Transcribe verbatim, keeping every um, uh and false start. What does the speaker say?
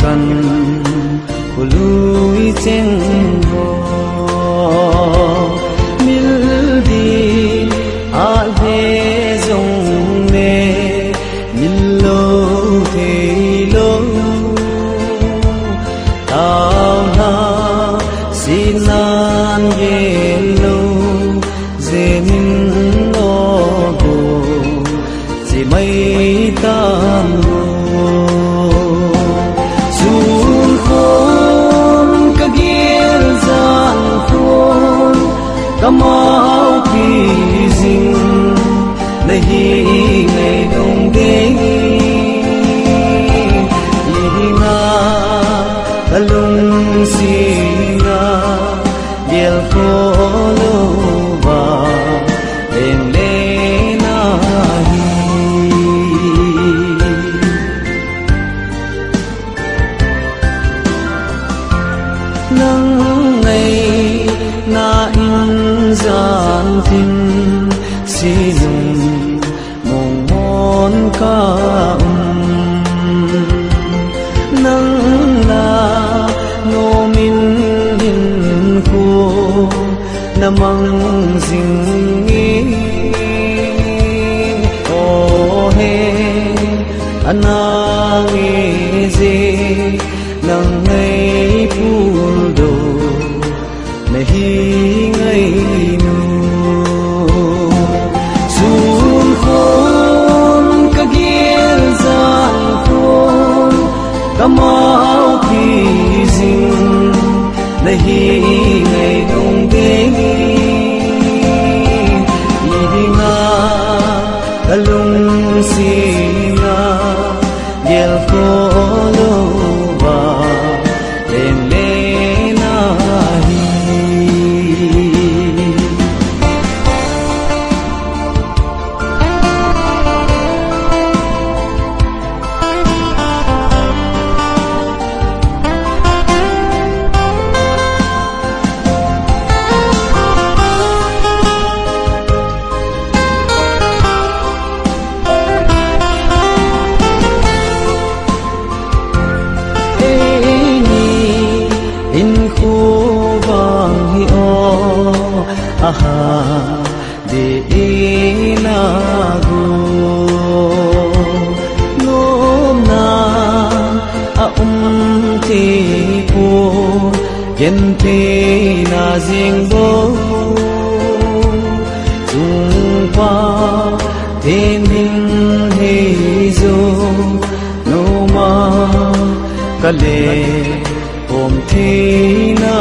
Khan khului cheng haw, mil ding ah le zong le, mil lo theilo, tauna sinan gel lo, zen in lo go chi mai tan lo. Sun khun ka gel zan khun, ka maupi zing na hi ngei nung ding. I hing a, ka lungsiat a, gel khawm lo va, leng le na hi. Nang ngaina in zan tin, si nung mawngmawn ka um. Nang la nuam in hinkhua na mang zing in, aw he, a nang e zie, nang ngei pul do na hi ngei nu. Sun khun ka gel zan khun, ka maupi zing na hi ngei nung ding. I hing a, ka lungsiat a, gel khawm lo va, leng le na hi. Eini hinkhua bang hi aw, a ha di in a gu, nuamna a um thei pua, gentheina zing bo, chungpa ten ding hi zo, nuam a ka le pom theina